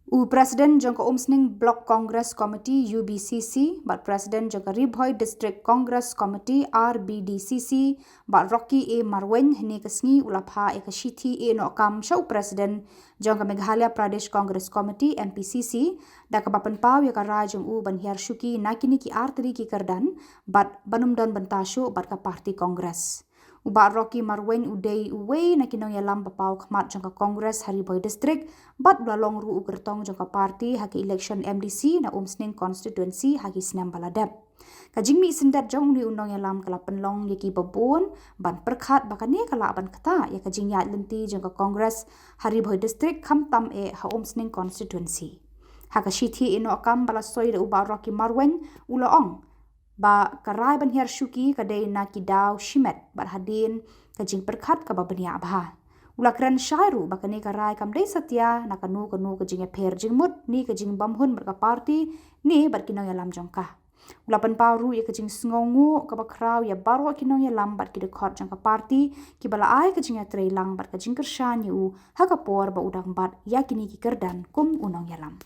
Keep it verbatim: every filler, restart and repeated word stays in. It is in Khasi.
U President jong ka Umsning Block Congress Committee, U B C C, bad President jong ka Ri Bhoi District Congress Committee, R B D C C, Bah Rocky A Marwein, hynne ka sngi u la phah ïa ka shithi ïehnoh kam sha u President jong ka Meghalaya Pradesh Congress Committee, M P C C, da kaba pynpaw ïa ka rai jong u ban hiar shuki na kine ki artylli ki kyrdan, bad ban ym don bynta shuh bad ka party Congress. U Bah Rocky Marwein u dei uwei na ki nongïalam ba paw khmat jong ka Congress ha Ri Bhoi District, bad u la long ruh u kyrtong jong ka party ha ka election M D C na Umsning constituency ha ki snem ba la dep. Ka jingmih syndet jong une u nongïalam ka la pynlong ïa ki babun ban pyrkhat ba kane ka lah ban ktah ïa ka jingïaid lynti jong ka Congress ha Ri Bhoi District, khamtam eh ha Umsning constituency. Ha ka shithi ïehnoh kam ba la soi da u Bah Rocky Marwein, u la ong ba ka rai ban hiar shuki ka dei na ki daw shimet bad hadien ka jingpyrkhat kaba bniah bha. U la kren shai ruh ba kane ka rai kam dei satia na kano kano ka jingïapher jingmut ne ka jingbymhun bad ka party ne bad ki nongïalam jong ka. U la pynpaw ruh ïa ka jingsngewnguh kaba khraw ïa baroh ki nongïalam bad ki dkhot jong ka party kiba la ai ka jingïatreilang bad ka jingkyrshan ïa u ha ka por ba u dang bat ïa kine ki kyrdan kum u nongïalam.